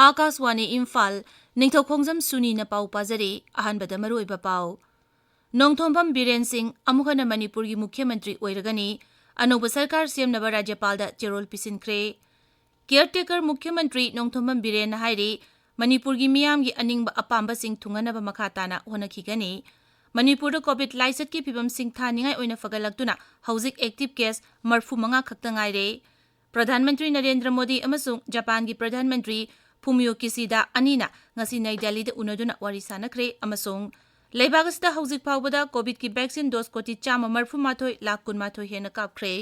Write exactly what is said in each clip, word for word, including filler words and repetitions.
ꯑꯥꯀꯥꯁꯋꯥꯅꯤ ꯏꯝꯐꯥꯜ, ꯅꯤꯡꯊꯧꯈꯣꯡꯖꯝ ꯁꯨꯅꯤꯅ ꯄꯥꯎ ꯄꯥꯖꯔꯤ꯫ ꯑꯍꯥꯟꯕꯗ ꯃꯔꯨꯑꯣꯏꯕ ꯄꯥꯎ꯫ ꯅꯣꯡꯊꯣꯝꯕꯝ ꯕꯤꯔꯦꯟ ꯁꯤꯡ ꯑꯃꯨꯛ ꯍꯟꯅ ꯃꯅꯤꯄꯨꯔꯒꯤ ꯃꯨꯈ꯭ꯌ ꯃꯟꯇ꯭ꯔꯤ ꯑꯣꯏꯔꯒꯅꯤ꯫ ꯑꯅꯧꯕ ꯁꯔꯀꯥꯔ ꯁꯦꯝꯅꯕ ꯔꯥꯖ꯭ꯌꯄꯥꯜꯗ ꯆꯦꯔꯣꯜ ꯄꯤꯁꯤꯟꯈ꯭ꯔꯦ꯫ ꯀꯤꯌꯔꯇꯦꯀꯔ ꯃꯨꯈ꯭ꯌ ꯃꯟꯇ꯭ꯔꯤ ꯅꯣꯡꯊꯣꯝꯕꯝ ꯕꯤꯔꯦꯟꯅ ꯍꯥꯏꯔꯤ, ꯃꯅꯤꯄꯨꯔꯒꯤ ꯃꯤꯌꯥꯝꯒꯤ ꯑꯅꯤꯡꯕ ꯑꯄꯥꯝꯕꯁꯤꯡ ꯊꯨꯡꯍꯟꯅꯕ ꯃꯈꯥ ꯇꯥꯅ ꯍꯣꯠꯅꯈꯤꯒꯅꯤ꯫ ꯃꯅꯤꯄꯨꯔꯗ ꯀꯣꯚꯤꯗ ꯂꯥꯏꯆꯠꯀꯤ ꯐꯤꯕꯝ ꯁꯤꯡꯊꯥꯅꯤꯡꯉꯥꯏ ꯑꯣꯏꯅ ꯐꯒꯠꯂꯛꯇꯨꯅ ꯍꯧꯖꯤꯛ ꯑꯦꯛꯇꯤꯚ ꯀꯦꯁ ꯃꯔꯐꯨ ꯃꯉꯥ ꯈꯛꯇ ꯉꯥꯏꯔꯦ꯫ ꯄ꯭ꯔꯙꯥꯟ ꯃꯟꯇ꯭ꯔꯤ ꯅꯔꯦꯟꯗ꯭ꯔ ꯃꯣꯗꯤ ꯑꯃꯁꯨꯡ ꯖꯄꯥꯟꯒꯤ ꯄ꯭ꯔꯙꯥꯟ ꯃꯟꯇ꯭ꯔꯤ ꯐꯨꯃꯤꯌꯣ ꯀꯤꯁꯤꯗꯥ ꯑꯅꯤꯅ ꯉꯁꯤ ꯅꯩ ꯗꯦꯜꯂꯤꯗ ꯎꯅꯗꯨꯅ ꯋꯥꯔꯤ ꯁꯥꯅꯈ꯭ꯔꯦ ꯑꯃꯁꯨꯡ ꯂꯩꯕꯥꯛ ꯑꯁꯤꯗ ꯍꯧꯖꯤꯛ ꯐꯥꯎꯕꯗ ꯀꯣꯚꯤꯗꯀꯤ ꯚꯦꯛꯁꯤꯟ ꯗꯣꯁ ꯀꯣꯇꯤ ꯆꯥꯝꯃ ꯃꯔꯐꯨ ꯃꯥꯊꯣꯏ ꯂꯥꯈ ꯀꯨꯟ ꯃꯥꯊꯣꯏ ꯍꯦꯟꯅ ꯀꯥꯞꯈ꯭ꯔꯦ꯫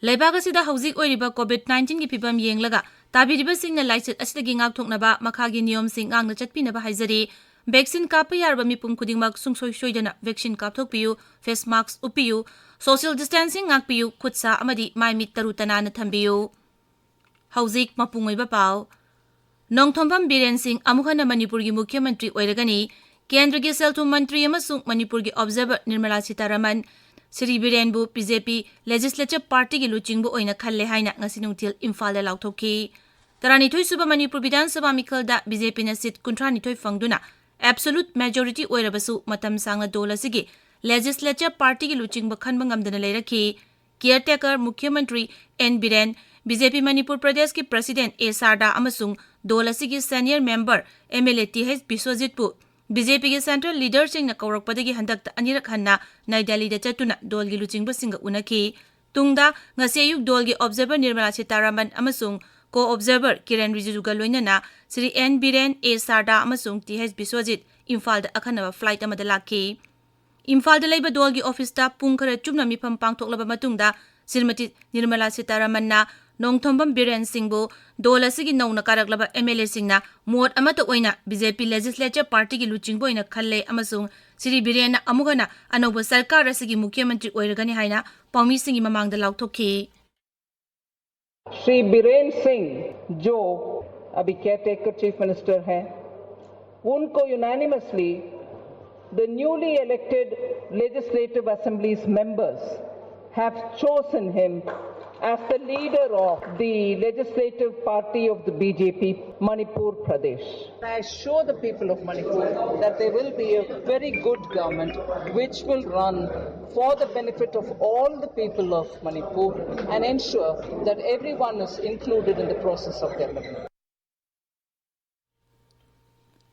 ꯂꯩꯕꯥꯛ ꯑꯁꯤꯗ ꯍꯧꯖꯤꯛ ꯑꯣꯏꯔꯤꯕ ꯀꯣꯚꯤꯗ ꯅꯥꯏꯟꯇꯤꯟꯒꯤ ꯐꯤꯕꯝ ꯌꯦꯡꯂꯒ ꯇꯥꯕꯤꯔꯤꯕꯁꯤꯡꯅ ꯂꯥꯏꯆꯠ ꯑꯁꯤꯗꯒꯤ ꯉꯥꯛꯊꯣꯛꯅꯕ ꯃꯈꯥꯒꯤ ꯅꯤꯌꯣꯝꯁꯤꯡ ꯉꯥꯛꯅ ꯆꯠꯄꯤꯅꯕ ꯍꯥꯏꯖꯔꯤ꯫ ꯚꯦꯛꯁꯤꯟ ꯀꯥꯞꯄ ꯌꯥꯔꯕ ꯃꯤꯄꯨꯝ ꯈꯨꯗꯤꯡꯃꯛ ꯁꯨꯡꯁꯣꯏ ꯁꯣꯏꯗꯅ ꯚꯦꯛꯁꯤꯟ ꯀꯥꯞꯊꯣꯛꯄꯤꯌꯨ, ꯐꯦꯁ ꯃꯥꯛꯁ ꯎꯞꯄꯤꯌꯨ, ꯁꯣꯁꯤꯌꯦꯜ ꯗꯤꯁꯇꯦꯟꯁꯤꯡ ꯉꯥꯛꯄꯤꯌꯨ, ꯈꯨꯠ ꯁꯥ ꯑꯃꯗꯤ ꯃꯥꯏ ꯃꯤꯠ ꯇꯔꯨ ꯇꯅꯥꯟꯅ ꯊꯝꯕꯤꯌꯨ꯫ ꯍꯧꯖꯤꯛ ꯃꯄꯨꯡ ꯑꯣꯏꯕ ꯄꯥꯎ꯫ ꯅꯣꯡꯊꯣꯝꯕꯝ ꯕꯤꯔꯦꯟ ꯁꯤꯡ ꯑꯃꯨꯛ ꯍꯟꯅ ꯃꯅꯤꯄꯨꯔꯒꯤ ꯃꯨꯈ꯭ꯌ ꯃꯟꯇ꯭ꯔꯤ ꯑꯣꯏꯔꯒꯅꯤ꯫ ꯀꯦꯟꯗ꯭ꯔꯒꯤ ꯁꯦꯜ ꯊꯨꯝ ꯃꯟꯇ꯭ꯔꯤ ꯑꯃꯁꯨꯡ ꯃꯅꯤꯄꯨꯔꯒꯤ ꯑꯣꯕꯖꯔꯚꯔ ꯅꯤꯔꯃꯂꯥ ꯁꯤꯇꯥꯔꯥꯃꯟ ꯁ꯭ꯔꯤ ꯕꯤꯔꯦꯟꯕꯨ ꯕꯤ ꯖꯦ ꯄꯤ ꯂꯦꯖꯤꯁꯂꯦꯆꯔ ꯄꯥꯔꯇꯤꯒꯤ ꯂꯨꯆꯤꯡꯕ ꯑꯣꯏꯅ ꯈꯜꯂꯦ ꯍꯥꯏꯅ ꯉꯁꯤ ꯅꯨꯡꯊꯤꯜ ꯏꯝꯐꯥꯜꯗ ꯂꯥꯎꯊꯣꯛꯈꯤ꯫ ꯇꯔꯥꯅꯤꯊꯣꯏ ꯁꯨꯕ ꯃꯅꯤꯄꯨꯔ ꯕꯤꯙꯥꯟ ꯁꯚꯥ ꯃꯤꯈꯜꯗ ꯕꯤ ꯖꯦ ꯄꯤꯅ ꯁꯤꯠ ꯀꯨꯟꯊ꯭ꯔꯥ ꯅꯤꯊꯣꯏ ꯐꯪꯗꯨꯅ ꯑꯦꯕꯁꯣꯂꯨꯠ ꯃꯦꯖꯣꯔꯤꯇꯤ ꯑꯣꯏꯔꯕꯁꯨ ꯃꯇꯝ ꯁꯥꯡꯅ ꯗꯣꯜ ꯑꯁꯤꯒꯤ ꯂꯦꯖꯤꯁꯂꯦꯆꯔ ꯄꯥꯔꯇꯤꯒꯤ ꯂꯨꯆꯤꯡꯕ ꯈꯟꯕ ꯉꯝꯗꯅ ꯂꯩꯔꯛꯈꯤ꯫ ꯀꯤꯌꯔꯇꯦꯀꯔ ꯃꯨꯈ꯭ꯌ ꯃꯟꯇ꯭ꯔꯤ N Biren, B J P Manipur ꯄ꯭ꯔꯗꯦꯁꯀꯤ ꯄ꯭ꯔꯁꯤꯗꯦꯟ ꯑꯦ ꯁꯥꯔꯗꯥ ꯑꯃꯁꯨꯡ ꯗꯣꯜ ꯑꯁꯤꯒꯤ senior member M L A T H ꯕꯤꯁ꯭ꯋꯖꯤꯠꯄꯨ ꯕꯤ ꯖꯦ ꯄꯤꯒꯤ ꯁꯦꯟꯇ꯭ꯔꯦꯜ ꯂꯤꯗꯔꯁꯤꯡꯅ ꯀꯧꯔꯛꯄꯗꯒꯤ ꯍꯟꯗꯛꯇ ꯑꯅꯤꯔꯛ ꯍꯟꯅ ꯅꯩ ꯗꯦꯜꯂꯤꯗ ꯆꯠꯇꯨꯅ ꯗꯣꯜꯒꯤ ꯂꯨꯆꯤꯡꯕꯁꯤꯡꯒ ꯎꯅꯈꯤ꯫ ꯇꯨꯡꯗ ꯉꯁꯤ ꯑꯌꯨꯛ ꯗꯣꯜꯒꯤ ꯑꯣꯕꯖꯔꯚꯔ ꯅꯤꯔꯃꯂꯥ ꯁꯤꯇꯥꯔꯥꯃꯟ ꯑꯃꯁꯨꯡ ꯀꯣ ꯑꯣꯕꯖꯔꯚꯔ ꯀꯤꯔꯦꯟ ꯔꯤꯖꯤꯖꯨꯒ ꯂꯣꯏꯅꯅ ꯁ꯭ꯔꯤ ꯑꯦꯟ ꯕꯤꯔꯦꯟ, ꯑꯦ ꯁꯥꯔꯗꯥ ꯑꯃꯁꯨꯡ ꯇꯤ ꯍꯩꯆ ꯕꯤꯁ꯭ꯋꯖꯤꯠ ꯏꯝꯐꯥꯜꯗ ꯑꯈꯟꯅꯕ ꯐ꯭ꯂꯥꯏꯠ ꯑꯃꯗ ꯂꯥꯛꯈꯤ꯫ ꯏꯝꯐꯥꯜꯗ ꯂꯩꯕ ꯗꯣꯜꯒꯤ ꯑꯣꯐꯤꯁꯇ ꯄꯨꯡ ꯈꯔ ꯆꯨꯞꯅ ꯃꯤꯐꯝ ꯄꯥꯡꯊꯣꯛꯂꯕ ꯃꯇꯨꯡꯗ ꯁ꯭ꯔꯤꯃꯇꯤ ꯅꯤꯔꯃꯂꯥ ꯁꯤꯇꯥꯔꯥꯃꯟꯅ ꯅꯣꯡꯊꯣꯝꯕꯝ ꯕꯤꯔꯦꯟ ꯁꯤꯡꯕꯨ ꯗꯣꯜ ꯑꯁꯤꯒꯤ ꯅꯧꯅ ꯀꯥꯔꯛꯂꯕ ꯑꯦꯝ ꯑꯦꯜ ꯑꯦꯁꯤꯡꯅ ꯃꯣꯠ ꯑꯃꯠꯇ ꯑꯣꯏꯅ ꯕꯤ ꯖꯦ ꯄꯤ ꯂꯦꯖꯤꯁꯂꯦꯆꯔ ꯄꯥꯔꯇꯤꯒꯤ ꯂꯨꯆꯤꯡꯕ ꯑꯣꯏꯅ ꯈꯜꯂꯦ ꯑꯃꯁꯨꯡ ꯁ꯭ꯔꯤ ꯕꯤꯔꯦꯟꯅ ꯑꯃꯨꯛ ꯍꯟꯅ ꯑꯅꯧꯕ ꯁꯔꯀꯥꯔ ꯑꯁꯤꯒꯤ ꯃꯨꯈ꯭ꯌ ꯃꯟꯇ꯭ꯔꯤ ꯑꯣꯏꯔꯒꯅꯤ ꯍꯥꯏꯅ ꯄꯥꯎꯃꯤꯁꯤꯡꯒꯤ ꯃꯃꯥꯡꯗ ꯂꯥꯎꯊꯣꯛꯈꯤ꯫ श्री बीरेन सिंह, जो अभी केयरटेकर चीफ मिनिस्टर हैं, उनको unanimously the newly elected Legislative Assembly's members have chosen him as the leader of the legislative party of the B J P Manipur Pradesh. I assure the people of Manipur that there will be a very good government which will run for the benefit of all the people of Manipur and ensure that everyone is included in the process of development.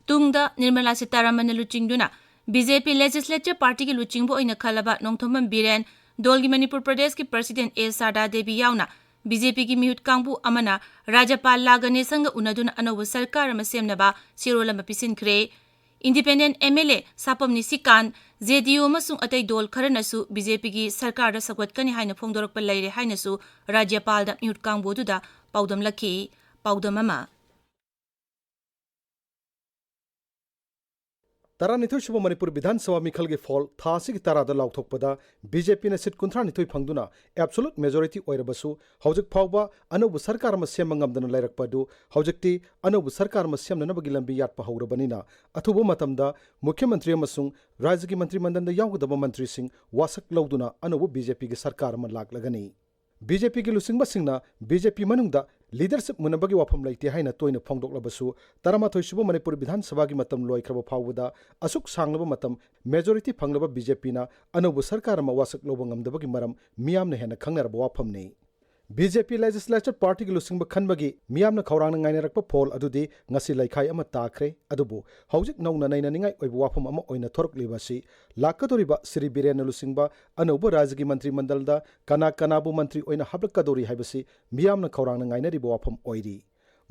ꯇꯨꯡꯗ ꯅꯤꯔꯃꯂꯥ ꯁꯤꯇꯥꯔꯥꯃꯟꯅ ꯂꯨꯆꯤꯡꯗꯨꯅ B J ꯄꯤ Legislature Partyꯒꯤ ꯂꯨꯆꯤꯡꯕ ꯑꯣꯏꯅ ꯈꯜꯂꯕ ꯅꯣꯡꯊꯣꯝꯕꯝ ꯕꯤꯔꯦꯟ, ꯗꯣꯜꯒꯤ ꯃꯅꯤꯄꯨꯔ ꯄ꯭ꯔꯗꯦꯁꯀꯤ President ꯑꯦ ꯁꯥꯔꯗꯥ ꯗꯦꯕꯤ ꯌꯥꯎꯅ B J ꯄꯤꯒꯤ ꯃꯤꯍꯨꯠ ꯀꯥꯡꯕꯨ ꯑꯃꯅ ꯔꯥꯖ꯭ꯌꯄꯥꯜ ꯂꯥ ꯒꯅꯦꯁꯟꯒ ꯎꯅꯗꯨꯅ ꯑꯅꯧꯕ ꯁꯔꯀꯥꯔ ꯑꯃ ꯁꯦꯝꯅꯕ ꯆꯦꯔꯣꯜ ꯑꯃ ꯄꯤꯁꯤꯟꯈ꯭ꯔꯦ꯫ Independent M L A ꯁꯥꯄꯝ ꯅꯤꯁꯤꯀꯥꯟ, J D U ꯑꯃꯁꯨꯡ ꯑꯇꯩ ꯗꯣꯜ ꯈꯔꯅꯁꯨ ꯕꯤ ꯖꯦ ꯄꯤꯒꯤ ꯁꯔꯀꯥꯔꯗ ꯁꯧꯒꯠꯀꯅꯤ ꯍꯥꯏꯅ ꯐꯣꯡꯗꯣꯔꯛꯄ ꯂꯩꯔꯦ ꯍꯥꯏꯅꯁꯨ ꯔꯥꯖ꯭ꯌꯄꯥꯜꯗ ꯃꯤꯍꯨꯠ ꯀꯥꯡꯕꯨ ꯑꯗꯨꯗ ꯄꯥꯎꯗꯝꯂꯛꯈꯤ꯫ ꯄꯥꯎꯗꯝ ꯑꯃ꯫ ꯇꯔꯥꯅꯤꯊꯣꯏ ꯁꯨꯕ ꯃꯅꯤꯄꯨꯔ ꯕꯤꯙꯥꯟ ꯁꯚꯥ ꯃꯤꯈꯜꯒꯤ ꯐꯣꯜ ꯊꯥ ꯑꯁꯤꯒꯤ ꯇꯔꯥꯗ ꯂꯥꯎꯊꯣꯛꯄꯗ ꯕꯤ ꯖꯦ ꯄꯤꯅ ꯁꯤꯠ ꯀꯨꯟꯊ꯭ꯔꯥ ꯅꯤꯊꯣꯏ ꯐꯪꯗꯨꯅ absolute majority ꯑꯣꯏꯔꯕꯁꯨ, ꯍꯧꯖꯤꯛ ꯐꯥꯎꯕ ꯑꯅꯧꯕ ꯁꯔꯀꯥꯔ ꯑꯃ ꯁꯦꯝꯕ ꯉꯝꯗꯅ ꯂꯩꯔꯛꯄ ꯑꯗꯨ ꯍꯧꯖꯤꯛꯇꯤ ꯑꯅꯧꯕ ꯁꯔꯀꯥꯔ ꯑꯃ ꯁꯦꯝꯅꯅꯕꯒꯤ ꯂꯝꯕꯤ ꯌꯥꯠꯄ ꯍꯧꯔꯕꯅꯤꯅ, ꯑꯊꯨꯕ ꯃꯇꯝꯗ ꯃꯨꯈ꯭ꯌ ꯃꯟꯇ꯭ꯔꯤ ꯑꯃꯁꯨꯡ ꯔꯥꯖ꯭ꯌꯒꯤ ꯃꯟꯇ꯭ꯔꯤ ꯃꯟꯗꯜꯗ ꯌꯥꯎꯒꯗꯕ ꯃꯟꯇ꯭ꯔꯤꯁꯤꯡ ꯋꯥꯁꯛ ꯂꯧꯗꯨꯅ ꯑꯅꯧꯕ ꯕꯤ ꯖꯦ ꯄꯤꯒꯤ ꯁꯔꯀꯥꯔ ꯑꯃ ꯂꯥꯛꯂꯒꯅꯤ꯫ ꯕꯤ ꯖꯦ ꯄꯤꯒꯤ ꯂꯨꯆꯤꯡꯕꯁꯤꯡꯅ ꯕꯤ ꯖꯦ ꯄꯤ ꯃꯅꯨꯡꯗ leadership ꯃꯨꯟꯅꯕꯒꯤ ꯋꯥꯐꯝ ꯂꯩꯇꯦ ꯍꯥꯏꯅ ꯇꯣꯏꯅ ꯐꯣꯡꯗꯣꯛꯂꯕꯁꯨ, ꯇꯔꯥꯃꯥꯊꯣꯏ ꯁꯨꯕ ꯃꯅꯤꯄꯨꯔ ꯕꯤꯙꯥꯟ ꯁꯚꯥꯒꯤ ꯃꯇꯝ ꯂꯣꯏꯈ꯭ꯔꯕ ꯐꯥꯎꯕꯗ ꯑꯁꯨꯛ ꯁꯥꯡꯂꯕ ꯃꯇꯝ majority ꯐꯪꯂꯕ ꯕꯤ ꯖꯦ ꯄꯤꯅ ꯑꯅꯧꯕ ꯁꯔꯀꯥꯔ ꯑꯃ ꯋꯥꯁꯛ ꯂꯧꯕ ꯉꯝꯗꯕꯒꯤ ꯃꯔꯝ ꯃꯤꯌꯥꯝꯅ ꯍꯦꯟꯅ ꯈꯪꯅꯔꯕ ꯋꯥꯐꯝꯅꯤ꯫ ꯕꯤ ꯖꯦ ꯄꯤ Legislature Partyꯒꯤ ꯂꯨꯆꯤꯡꯕ ꯈꯟꯕꯒꯤ ꯃꯤꯌꯥꯝꯅ ꯈꯧꯔꯥꯡꯅ ꯉꯥꯏꯅꯔꯛꯄ ꯐꯣꯜ ꯑꯗꯨꯗꯤ ꯉꯁꯤ ꯂꯩꯈꯥꯏ ꯑꯃ ꯇꯥꯈ꯭ꯔꯦ꯫ ꯑꯗꯨꯕꯨ ꯍꯧꯖꯤꯛ ꯅꯧꯅ ꯅꯩꯅꯅꯤꯡꯉꯥꯏ ꯑꯣꯏꯕ ꯋꯥꯐꯝ ꯑꯃ ꯑꯣꯏꯅ ꯊꯣꯔꯛꯂꯤꯕ ꯑꯁꯤ ꯂꯥꯛꯀꯗꯧꯔꯤꯕ ꯁ꯭ꯔꯤ ꯕꯤꯔꯦꯟꯅ ꯂꯨꯆꯤꯡꯕ ꯑꯅꯧꯕ ꯔꯥꯖ꯭ꯌꯒꯤ ꯃꯟꯇ꯭ꯔꯤ ꯃꯟꯗꯜꯗ ꯀꯅꯥ ꯀꯅꯥꯕꯨ ꯃꯟꯇ꯭ꯔꯤ ꯑꯣꯏꯅ ꯍꯥꯞꯂꯛꯀꯗꯧꯔꯤ ꯍꯥꯏꯕꯁꯤ ꯃꯤꯌꯥꯝꯅ ꯈꯧꯔꯥꯡꯅ ꯉꯥꯏꯅꯔꯤꯕ ꯋꯥꯐꯝ ꯑꯣꯏꯔꯤ꯫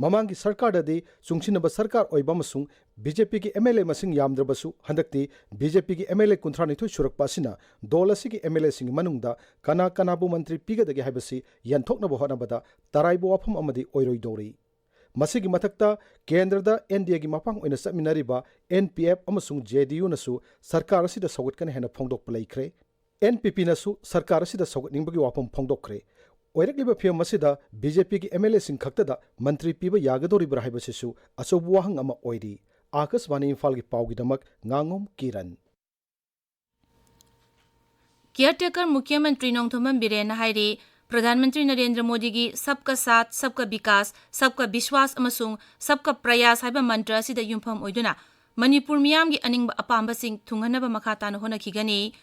ꯃꯃꯥꯡꯒꯤ ꯁꯔꯀꯥꯔꯗꯗꯤ ꯆꯨꯡꯁꯤꯟꯅꯕ ꯁꯔꯀꯥꯔ ꯑꯣꯏꯕ ꯑꯃꯁꯨꯡ ꯕꯤ ꯖꯦ ꯄꯤꯒꯤ M L A ꯃꯁꯤꯡ ꯌꯥꯝꯗ꯭ꯔꯕꯁꯨ, ꯍꯟꯗꯛꯇꯤ ꯕꯤ ꯖꯦ ꯄꯤꯒꯤ M L A ꯀꯨꯟꯊ꯭ꯔꯥ ꯅꯤꯊꯣꯏ ꯁꯨꯔꯛꯄ ꯑꯁꯤꯅ ꯗꯣꯜ ꯑꯁꯤꯒꯤ M L Aꯁꯤꯡꯒꯤ ꯃꯅꯨꯡꯗ ꯀꯅꯥ ꯀꯅꯥꯕꯨ ꯃꯟꯇ꯭ꯔꯤ ꯄꯤꯒꯗꯒꯦ ꯍꯥꯏꯕꯁꯤ ꯌꯦꯟꯊꯣꯛꯅꯕ ꯍꯣꯠꯅꯕꯗ ꯇꯔꯥꯏꯕ ꯋꯥꯐꯝ ꯑꯃꯗꯤ ꯑꯣꯏꯔꯣꯏꯗꯧꯔꯤ꯫ ꯃꯁꯤꯒꯤ ꯃꯊꯛꯇ ꯀꯦꯟꯗ꯭ꯔꯗ N D Aꯒꯤ ꯃꯄꯥꯡ ꯑꯣꯏꯅ ꯆꯠꯃꯤꯟꯅꯔꯤꯕ N P F ꯑꯃꯁꯨꯡ J D Uꯅꯁꯨ ꯁꯔꯀꯥꯔ ꯑꯁꯤꯗ ꯁꯧꯒꯠꯀꯅꯤ ꯍꯥꯏꯅ ꯐꯣꯡꯗꯣꯛꯄ ꯂꯩꯈ꯭ꯔꯦ꯫ N P Pꯅꯁꯨ ꯁꯔꯀꯥꯔ ꯑꯁꯤꯗ ꯁꯧꯒꯠꯅꯤꯡꯕꯒꯤ ꯋꯥꯐꯝ ꯐꯣꯡꯗꯣꯛꯈ꯭ꯔꯦ꯫ ꯑꯣꯏꯔꯛꯂꯤꯕ ꯐꯤꯕꯝ ꯑꯁꯤꯗ ꯕꯤ ꯖꯦ ꯄꯤꯒꯤ ꯑꯦꯝ ꯑꯦꯜ ꯑꯦꯁꯤꯡ ꯈꯛꯇꯗ ꯃꯟꯇ꯭ꯔꯤ ꯄꯤꯕ ꯌꯥꯒꯗꯧꯔꯤꯕ꯭ꯔꯥ ꯍꯥꯏꯕꯁꯤꯁꯨ ꯑꯆꯧꯕ ꯋꯥꯍꯪ ꯑꯃ ꯑꯣꯏꯔꯤ꯫ ꯑꯥꯀꯥꯁꯕꯥꯅꯤ ꯏꯝꯐꯥꯜꯒꯤ ꯄꯥꯎꯒꯤꯗꯃꯛ ꯉꯥꯉꯣꯝ ꯀꯤꯔꯟ꯫ ꯀꯤꯌꯔꯇꯦꯀꯔ ꯃꯨꯈ꯭ꯌ ꯃꯟꯇ꯭ꯔꯤ ꯅꯣꯡꯊꯣꯝꯕꯝ ꯕꯤꯔꯦꯟꯅ ꯍꯥꯏꯔꯤ, ꯄ꯭ꯔꯙꯥꯟ ꯃꯟꯇ꯭ꯔꯤ ꯅꯔꯦꯟꯗ꯭ꯔ ꯃꯣꯗꯤꯒꯤ ꯁꯕꯀꯥ ꯁꯥꯊ, ꯁꯕꯀꯥ ꯕꯤꯀꯥꯁ, ꯁꯕꯀꯥ ꯕꯤꯁ꯭ꯋꯥꯁ ꯑꯃꯁꯨꯡ ꯁꯕꯀꯥ ꯄ꯭ꯔꯌꯥꯁ ꯍꯥꯏꯕ ꯃꯟꯇ꯭ꯔ ꯑꯁꯤꯗ ꯌꯨꯝꯐꯝ ꯑꯣꯏꯗꯨꯅ ꯃꯅꯤꯄꯨꯔ ꯃꯤꯌꯥꯝꯒꯤ ꯑꯅꯤꯡꯕ ꯑꯄꯥꯝꯕꯁꯤꯡ ꯊꯨꯡꯍꯟꯅꯕ ꯃꯈꯥ ꯇꯥꯅ ꯍꯣꯠꯅꯈꯤꯒꯅꯤ꯫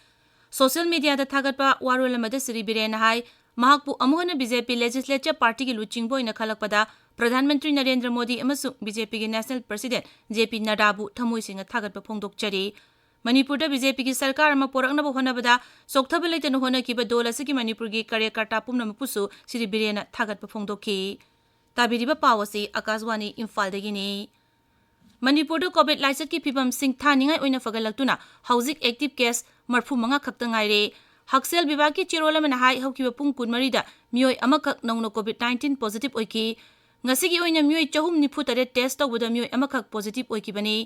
ꯁꯣꯁꯤꯌꯦꯜ ꯃꯤꯗꯤꯌꯥꯗ ꯊꯥꯒꯠꯄ ꯋꯥꯔꯣꯜ ꯑꯃꯗ ꯁ꯭ꯔꯤ ꯕꯤꯔꯦꯟꯅ ꯍꯥꯏ, ꯃꯍꯥꯛꯄꯨ ꯑꯃꯨꯛ ꯍꯟꯅ ꯕꯤ ꯖꯦ ꯄꯤ ꯂꯦꯖꯤꯁꯂꯦꯆꯔ ꯄꯥꯔꯇꯤꯒꯤ ꯂꯨꯆꯤꯡꯕ ꯑꯣꯏꯅ ꯈꯜꯂꯛꯄꯗ ꯄ꯭ꯔꯙꯥꯟ ꯃꯟꯇ꯭ꯔꯤ ꯅꯔꯦꯟꯗ꯭ꯔ ꯃꯣꯗꯤ ꯑꯃꯁꯨꯡ ꯕꯤ ꯖꯦ ꯄꯤꯒꯤ ꯅꯦꯁꯅꯦꯜ ꯄ꯭ꯔꯁꯤꯗꯦꯟꯠ ꯖꯦ ꯄꯤ ꯅꯗ꯭ꯗꯥꯕꯨ ꯊꯃꯣꯏ ꯁꯦꯡꯅ ꯊꯥꯒꯠꯄ ꯐꯣꯡꯗꯣꯛꯆꯔꯤ꯫ ꯃꯅꯤꯄꯨꯔꯗ ꯕꯤ ꯖꯦ ꯄꯤꯒꯤ ꯁꯔꯀꯥꯔ ꯑꯃ ꯄꯣꯔꯛꯅꯕ ꯍꯣꯠꯅꯕꯗ ꯆꯣꯛꯊꯕ ꯂꯩꯇꯅ ꯍꯣꯠꯅꯈꯤꯕ ꯗꯣꯜ ꯑꯁꯤꯒꯤ ꯃꯅꯤꯄꯨꯔꯒꯤ ꯀꯥꯔꯌꯀꯔꯇꯥ ꯄꯨꯝꯅꯃꯛꯄꯨꯁꯨ ꯁ꯭ꯔꯤ ꯕꯤꯔꯦꯟꯅ ꯊꯥꯒꯠꯄ ꯐꯣꯡꯗꯣꯛꯈꯤ꯫ ꯇꯥꯕꯤꯔꯤꯕ ꯄꯥꯎ ꯑꯁꯤ ꯑꯥꯀꯥꯁꯕꯥꯅꯤ ꯏꯝꯐꯥꯜꯗꯒꯤꯅꯤ꯫ ꯃꯅꯤꯄꯨꯔꯗ ꯀꯣꯚꯤꯗ ꯂꯥꯏꯆꯠꯀꯤ ꯐꯤꯕꯝ ꯁꯤꯡꯊꯥꯅꯤꯡꯉꯥꯏ ꯑꯣꯏꯅ ꯐꯒꯠꯂꯛꯇꯨꯅ ꯍꯧꯖꯤꯛ ꯑꯦꯛꯇꯤꯚ ꯀꯦꯁ ꯃꯔꯐꯨ ꯃꯉꯥ ꯈꯛꯇ ꯉꯥꯏꯔꯦ꯫ ꯍꯛꯁꯦꯜ ꯕꯤꯚꯥꯒꯀꯤ ꯆꯦꯔꯣꯜ ꯑꯃꯅ ꯍꯥꯏ, ꯍꯧꯈꯤꯕ ꯄꯨꯡ ꯀꯨꯟꯃꯔꯤꯗ ꯃꯤꯑꯣꯏ ꯑꯃꯈꯛ ꯅꯧꯅ ꯀꯣꯚꯤꯗ ꯅꯥꯏꯟꯇꯤꯟ ꯄꯣꯖꯤꯇꯤꯚ ꯑꯣꯏꯈꯤ꯫ ꯉꯁꯤꯒꯤ ꯑꯣꯏꯅ ꯃꯤꯑꯣꯏ ꯆꯍꯨꯝ ꯅꯤꯐꯨ ꯇꯔꯦꯠ ꯇꯦꯁ ꯇꯧꯕꯗ ꯃꯤꯑꯣꯏ ꯑꯃꯈꯛ ꯄꯣꯖꯤꯇꯤꯚ ꯑꯣꯏꯈꯤꯕꯅꯤ꯫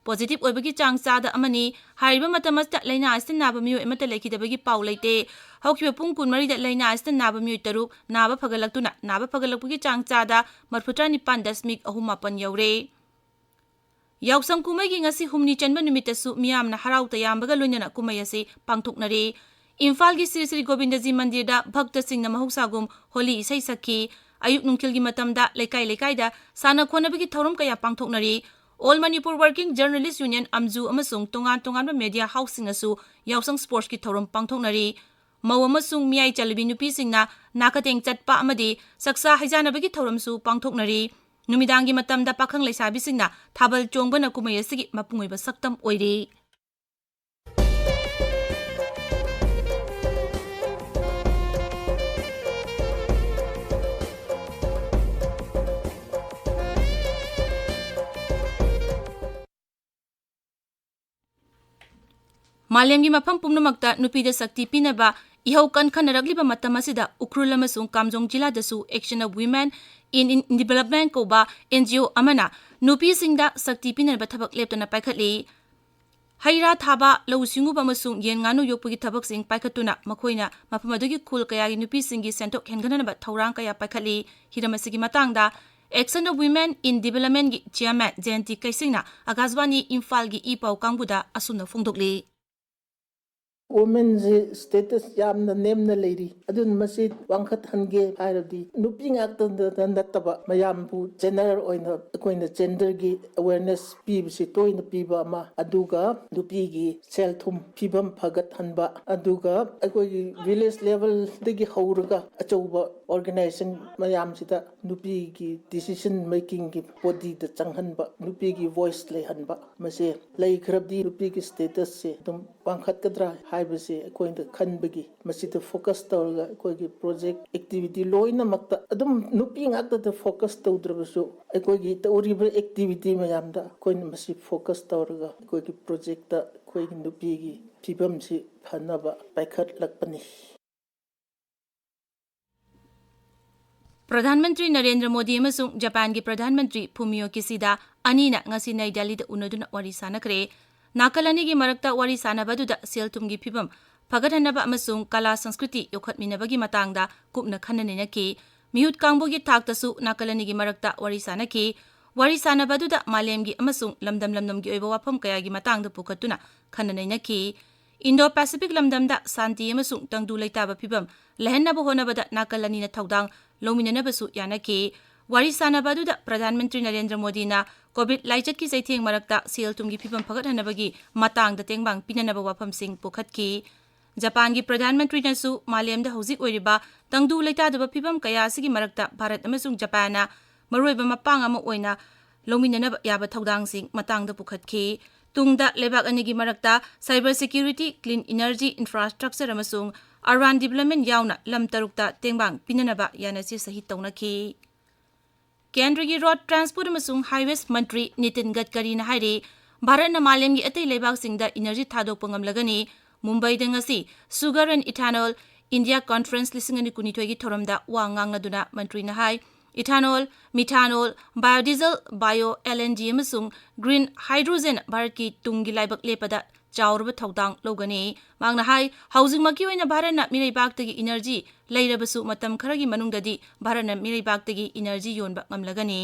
ꯄꯣꯖꯤꯇꯤꯚ ꯑꯣꯏꯕꯒꯤ ꯆꯥꯡ ꯆꯥꯗ ꯑꯃꯅꯤ꯫ ꯍꯥꯏꯔꯤꯕ ꯃꯇꯝ ꯑꯁꯤꯗ ꯂꯥꯏꯅꯥ ꯑꯁꯤꯅ ꯅꯥꯕ ꯃꯤꯑꯣꯏ ꯑꯃꯠꯇ ꯂꯩꯈꯤꯗꯕꯒꯤ ꯄꯥꯎ ꯂꯩꯇꯦ꯫ ꯍꯧꯈꯤꯕ ꯄꯨꯡ ꯀꯨꯟꯃꯔꯤꯗ ꯂꯥꯏꯅꯥ ꯑꯁꯤꯅ ꯅꯥꯕ ꯃꯤꯑꯣꯏ ꯇꯔꯨꯛ ꯅꯥꯕ ꯐꯒꯠꯂꯛꯇꯨꯅ ꯅꯥꯕ ꯐꯒꯠꯂꯛꯄꯒꯤ ꯆꯥꯡ ꯆꯥꯗ ꯃꯔꯐꯨꯇꯔꯥ ꯅꯤꯄꯥꯟ ꯗꯁꯃꯤꯛ ꯑꯍꯨꯝ ꯃꯥꯄꯟ ꯌꯧꯔꯦ꯫ ꯌꯥꯎꯁꯪ ꯀꯨꯝꯍꯩꯒꯤ ꯉꯁꯤ ꯍꯨꯝꯅꯤ ꯆꯟꯕ ꯅꯨꯃꯤꯠꯇꯁꯨ ꯃꯤꯌꯥꯝꯅ ꯍꯔꯥꯎ ꯇꯌꯥꯝꯕꯒ ꯂꯣꯏꯅꯅ ꯀꯨꯝꯍꯩ ꯑꯁꯤ ꯄꯥꯡꯊꯣꯛꯅꯔꯤ꯫ ꯏꯝꯐꯥꯜꯒꯤ ꯁ꯭ꯔꯤ ꯁ꯭ꯔꯤ ꯒꯣꯕꯤꯟꯗꯖꯤ ꯃꯟꯗꯤꯔꯗ ꯚꯛꯇꯁꯤꯡꯅ ꯃꯍꯧꯁꯥꯒꯨꯝ ꯍꯣꯂꯤ ꯏꯁꯩ ꯁꯛꯈꯤ꯫ ꯑꯌꯨꯛ ꯅꯨꯡꯊꯤꯜꯒꯤ ꯃꯇꯝꯗ ꯂꯩꯀꯥꯏ ꯂꯩꯀꯥꯏꯗ ꯁꯥꯟꯅ ꯈꯣꯠꯅꯕꯒꯤ ꯊꯧꯔꯝ ꯀꯌꯥ ꯄꯥꯡꯊꯣꯛꯅꯔꯤ꯫ All Manipur Working Journalist Union, ꯑꯝꯖꯨ, ꯑꯃꯁꯨꯡ ꯇꯣꯉꯥꯟ ꯇꯣꯉꯥꯟꯕ ꯃꯦꯗꯤꯌꯥ ꯍꯥꯎꯁꯁꯤꯡꯅꯁꯨ ꯌꯥꯎꯁꯪ ꯁ꯭ꯄꯣꯔꯠꯁꯀꯤ ꯊꯧꯔꯝ ꯄꯥꯡꯊꯣꯛꯅꯔꯤ꯫ ꯃꯧ ꯑꯃꯁꯨꯡ ꯃꯤꯌꯥꯏ ꯆꯜꯂꯕꯤ ꯅꯨꯄꯤꯁꯤꯡꯅ ꯅꯥꯀꯇꯦꯡ ꯆꯠꯄ ꯑꯃꯗꯤ ꯆꯥꯛꯆꯥ ꯍꯩꯖꯥꯅꯕꯒꯤ ꯊꯧꯔꯝꯁꯨ ꯄꯥꯡꯊꯣꯛꯅꯔꯤ꯫ ꯅꯨꯃꯤꯗꯥꯡꯒꯤ ꯃꯇꯝꯗ ꯄꯥꯈꯪ ꯂꯩꯁꯥꯕꯤꯁꯤꯡꯅ ꯊꯥꯕꯜ ꯆꯣꯡꯕꯅ ꯀꯨꯝꯍꯩ ꯑꯁꯤꯒꯤ ꯃꯄꯨꯡ ꯑꯣꯏꯕ ꯁꯛꯇꯝ ꯑꯣꯏꯔꯤ꯫ ꯃꯥꯂꯦꯝꯒꯤ ꯃꯐꯝ ꯄꯨꯝꯅꯃꯛꯇ ꯅꯨꯄꯤꯗ ꯁꯛꯇꯤ ꯄꯤꯅꯕ ꯏꯍꯧ ꯀꯟꯈꯠꯅꯔꯛꯂꯤꯕ ꯃꯇꯝ ꯑꯁꯤꯗ ꯎꯈ꯭ꯔꯨꯜ ꯑꯃꯁꯨꯡ ꯀꯥꯝꯖꯣꯡ ꯖꯤꯂꯥꯗꯁꯨ Action of Women in, in Development ꯀꯧꯕ ꯑꯦꯟ ꯖꯤ ꯑꯣ ꯑꯃꯅ ꯅꯨꯄꯤꯁꯤꯡꯗ ꯁꯛꯇꯤ ꯄꯤꯅꯕ ꯊꯕꯛ ꯂꯦꯞꯇꯅ ꯄꯥꯏꯈꯠꯂꯤ꯫ ꯍꯩ ꯔꯥ ꯊꯥꯕ, ꯂꯧꯎ ꯁꯤꯡꯎꯕ ꯑꯃꯁꯨꯡ ꯌꯦꯟ ꯉꯥꯅꯨ ꯌꯣꯛꯄꯒꯤ ꯊꯕꯛꯁꯤꯡ ꯄꯥꯏꯈꯠꯇꯨꯅ ꯃꯈꯣꯏꯅ ꯃꯐꯝ ꯑꯗꯨꯒꯤ ꯈꯨꯜ ꯀꯌꯥꯒꯤ ꯅꯨꯄꯤꯁꯤꯡꯒꯤ ꯁꯦꯟꯊꯣꯛ ꯍꯦꯟꯒꯠꯅꯅꯕ ꯊꯧꯔꯥꯡ ꯀꯌꯥ ꯄꯥꯏꯈꯠꯂꯤ꯫ ꯍꯤꯔꯝ ꯑꯁꯤꯒꯤ ꯃꯇꯥꯡꯗ Action of Women in Developmentꯒꯤ chairman Jayanti ꯀꯩꯁꯤꯡꯅ ꯑꯀꯥꯁꯕꯥꯅꯤ ꯏꯝꯐꯥꯜꯒꯤ ꯏ ꯄꯥꯎ ꯀꯥꯡꯕꯨꯗ ꯑꯁꯨꯝꯅ ꯐꯣꯡꯗꯣꯛꯂꯤ꯫ ꯋꯨꯃꯦꯟꯁꯤ status ꯌꯥꯝꯅ ꯅꯦꯝꯅ ꯂꯩꯔꯤ꯫ ꯑꯗꯨꯅ ꯃꯁꯤ ꯋꯥꯡꯈꯠꯍꯟꯒꯦ ꯍꯥꯏꯔꯕꯗꯤ ꯅꯨꯄꯤ ꯉꯥꯛꯇꯗ ꯅꯠꯇꯕ ꯃꯌꯥꯝꯕꯨ general ꯑꯣꯏꯅ ꯑꯩꯈꯣꯏꯅ genderꯒꯤ awareness ꯄꯤꯕꯁꯤ ꯇꯣꯏꯅ ꯄꯤꯕ ꯑꯃ, ꯑꯗꯨꯒ ꯅꯨꯄꯤꯒꯤ ꯁꯦꯜ ꯊꯨꯝ ꯐꯤꯕꯝ ꯐꯒꯠꯍꯟꯕ, ꯑꯗꯨꯒ ꯑꯩꯈꯣꯏꯒꯤ village levelꯗꯒꯤ ꯍꯧꯔꯒ ꯑꯆꯧꯕ organization ꯃꯌꯥꯝꯁꯤꯗ ꯅꯨꯄꯤꯒꯤ decision makingꯒꯤ bodyꯗ ꯆꯪꯍꯟꯕ, ꯅꯨꯄꯤꯒꯤ voice ꯂꯩꯍꯟꯕ, ꯃꯁꯦ ꯂꯩꯈ꯭ꯔꯕꯗꯤ ꯅꯨꯄꯤꯒꯤ statusꯁꯦ ꯑꯗꯨꯝ ꯋꯥꯡꯈꯠꯀꯗ꯭ꯔꯥ ꯍꯥꯏꯕꯁꯦ ꯑꯩꯈꯣꯏꯅ ꯈꯟꯕꯒꯤ ꯃꯁꯤꯗ focus ꯇꯧꯔꯒ ꯑꯩꯈꯣꯏꯒꯤ project activity ꯂꯣꯏꯅꯃꯛꯇ ꯑꯗꯨꯝ ꯅꯨꯄꯤ ꯉꯥꯛꯇꯗ focus ꯇꯧꯗ꯭ꯔꯕꯁꯨ ꯑꯩꯈꯣꯏꯒꯤ ꯇꯧꯔꯤꯕ activity ꯃꯌꯥꯝꯗ ꯑꯩꯈꯣꯏꯅ ꯃꯁꯤ focus ꯇꯧꯔꯒ ꯑꯩꯈꯣꯏꯒꯤ projectꯇ ꯑꯩꯈꯣꯏꯒꯤ ꯅꯨꯄꯤꯒꯤ ꯐꯤꯕꯝꯁꯤ ꯐꯅꯕ ꯄꯥꯏꯈꯠꯂꯛꯄꯅꯤ꯫ ꯄ꯭ꯔꯙꯥꯟ ꯃꯟꯇ꯭ꯔꯤ ꯅꯔꯦꯟꯗ꯭ꯔ ꯃꯣꯗꯤ ꯑꯃꯁꯨꯡ ꯖꯄꯥꯟꯒꯤ ꯄ꯭ꯔꯙꯥꯟ ꯃꯟꯇ꯭ꯔꯤ ꯐꯨꯃꯤꯑꯣ ꯀꯤꯁꯤꯗꯥ ꯑꯅꯤꯅ ꯉꯁꯤ ꯅꯩ ꯗꯦꯜꯂꯤꯗ ꯎꯅꯗꯨꯅ ꯋꯥꯔꯤ ꯁꯥꯟꯅꯈ꯭ꯔꯦ꯫ ꯅꯥꯀꯜ ꯑꯅꯤꯒꯤ ꯃꯔꯛꯇ ꯋꯥꯔꯤ ꯁꯥꯟꯅꯕ ꯑꯗꯨꯗ ꯁꯦꯜ ꯊꯨꯝꯒꯤ ꯐꯤꯕꯝ ꯐꯒꯠꯍꯟꯅꯕ ꯑꯃꯁꯨꯡ ꯀꯂꯥ ꯁꯪꯁꯀ꯭ꯔꯤꯇꯤ ꯌꯣꯛꯈꯠꯃꯤꯟꯅꯕꯒꯤ ꯃꯇꯥꯡꯗ ꯀꯨꯞꯅ ꯈꯟꯅ ꯅꯩꯅꯈꯤ꯫ ꯃꯤꯍꯨꯠ ꯀꯥꯡꯕꯨꯒꯤ ꯊꯥꯛꯇꯁꯨ ꯅꯥꯀꯜ ꯑꯅꯤꯒꯤ ꯃꯔꯛꯇ ꯋꯥꯔꯤ ꯁꯥꯟꯅꯈꯤ꯫ ꯋꯥꯔꯤ ꯁꯥꯟꯅꯕ ꯑꯗꯨꯗ ꯃꯥꯂꯦꯝꯒꯤ ꯑꯃꯁꯨꯡ ꯂꯝꯗꯝ ꯂꯝꯗꯝꯒꯤ ꯑꯣꯏꯕ ꯋꯥꯐꯝ ꯀꯌꯥꯒꯤ ꯃꯇꯥꯡꯗ ꯄꯨꯈꯠꯇꯨꯅ ꯈꯟꯅ ꯅꯩꯅꯈꯤ꯫ ꯏꯟꯗꯣ ꯄꯦꯁꯤꯐꯤꯛ ꯂꯝꯗꯝꯗ ꯁꯥꯟꯇꯤ ꯑꯃꯁꯨꯡ ꯇꯪꯗꯨ ꯂꯩꯇꯥꯕ ꯐꯤꯕꯝ ꯂꯩꯍꯟꯅꯕ ꯍꯣꯠꯅꯕꯗ ꯅꯥꯀꯜ ꯑꯅꯤꯅ ꯊꯧꯗꯥꯡ ꯂꯧꯃꯤꯟꯅꯅꯕꯁꯨ ꯌꯥꯅꯈꯤ꯫ ꯋꯥꯔꯤ ꯁꯥꯟꯅꯕ ꯑꯗꯨꯗ ꯄ꯭ꯔꯙꯥꯟ ꯃꯟꯇ꯭ꯔꯤ ꯅꯔꯦꯟꯗ꯭ꯔ ꯃꯣꯗꯤꯅ COVID ꯂꯥꯏꯆꯠꯀꯤ ꯆꯩꯊꯦꯡ ꯃꯔꯛꯇ ꯁꯦꯜ ꯊꯨꯝꯒꯤ ꯐꯤꯕꯝ ꯐꯒꯠꯍꯟꯅꯕꯒꯤ ꯃꯇꯥꯡꯗ ꯇꯦꯡꯕꯥꯡ ꯄꯤꯅꯅꯕ ꯋꯥꯐꯝꯁꯤꯡ ꯄꯨꯈꯠꯈꯤ꯫ ꯖꯄꯥꯟꯒꯤ ꯄ꯭ꯔꯙꯥꯟ ꯃꯟꯇ꯭ꯔꯤꯅꯁꯨ ꯃꯥꯂꯦꯝꯗ ꯍꯧꯖꯤꯛ ꯑꯣꯏꯔꯤꯕ ꯇꯪꯗꯨ ꯂꯩꯇꯥꯗꯕ ꯐꯤꯕꯝ ꯀꯌꯥ ꯑꯁꯤꯒꯤ ꯃꯔꯛꯇ ꯚꯥꯔꯠ ꯑꯃꯁꯨꯡ ꯖꯄꯥꯟꯅ ꯃꯔꯨꯑꯣꯏꯕ ꯃꯄꯥꯡ ꯑꯃ ꯑꯣꯏꯅ ꯂꯧꯃꯤꯟꯅꯅꯕ ꯌꯥꯕ ꯊꯧꯗꯥꯡꯁꯤꯡ ꯃꯇꯥꯡꯗ ꯄꯨꯈꯠꯈꯤ꯫ ꯇꯨꯡꯗ ꯂꯩꯕꯥꯛ ꯑꯅꯤꯒꯤ ꯃꯔꯛꯇ cyber security, clean energy, infrastructure ꯑꯃꯁꯨꯡ urban development ꯌꯥꯎꯅ ꯂꯝ ꯇꯔꯨꯛꯇ ꯇꯦꯡꯕꯥꯡ ꯄꯤꯅꯅꯕ ꯌꯥꯅꯆꯦ ꯁꯍꯤ ꯇꯧꯅꯈꯤ꯫ ꯀꯦꯟꯗ꯭ꯔꯒꯤ ꯔꯣꯗ ꯇ꯭ꯔꯥꯟꯁꯄꯣꯔꯠ ꯑꯃꯁꯨꯡ ꯍꯥꯏꯋꯦꯁ ꯃꯟꯇ꯭ꯔꯤ ꯅꯤꯇꯤꯟ ꯒꯗꯀꯔꯤꯅ ꯍꯥꯏꯔꯤ, ꯚꯥꯔꯠꯅ ꯃꯥꯂꯦꯝꯒꯤ ꯑꯇꯩ ꯂꯩꯕꯥꯛꯁꯤꯡꯗ ꯏꯅꯔꯖꯤ ꯊꯥꯗꯣꯛꯄ ꯉꯝꯂꯒꯅꯤ꯫ ꯃꯨꯝꯕꯩꯗ ꯉꯁꯤ Sugar and Ethanol India Conference ꯂꯤꯁꯤꯡ ꯑꯅꯤ ꯀꯨꯟꯅꯤꯊꯣꯏꯒꯤ ꯊꯧꯔꯝꯗ ꯋꯥ ꯉꯥꯡꯂꯗꯨꯅ ꯃꯟꯇ꯭ꯔꯤꯅ ꯍꯥꯏ, Ethanol, methanol, biodiesel, bio L N G ꯑꯃꯁꯨꯡ green hydrogen ꯚꯥꯔꯠꯀꯤ ꯇꯨꯡꯒꯤ ꯂꯥꯏꯕꯛ ꯂꯦꯞꯄꯗ ꯆꯥꯎꯔꯕ ꯊꯧꯗꯥꯡ ꯂꯧꯒꯅꯤ꯫ ꯃꯍꯥꯛꯅ ꯍꯥꯏ, ꯍꯧꯖꯤꯛꯃꯛꯀꯤ ꯑꯣꯏꯅ ꯚꯥꯔꯠꯅ ꯃꯤꯔꯩꯕꯥꯛꯇꯒꯤ energy ꯂꯩꯔꯕꯁꯨ ꯃꯇꯝ ꯈꯔꯒꯤ ꯃꯅꯨꯡꯗꯗꯤ ꯚꯥꯔꯠꯅ ꯃꯤꯔꯩꯕꯥꯛꯇꯒꯤ energy ꯌꯣꯟꯕ ꯉꯝꯂꯒꯅꯤ꯫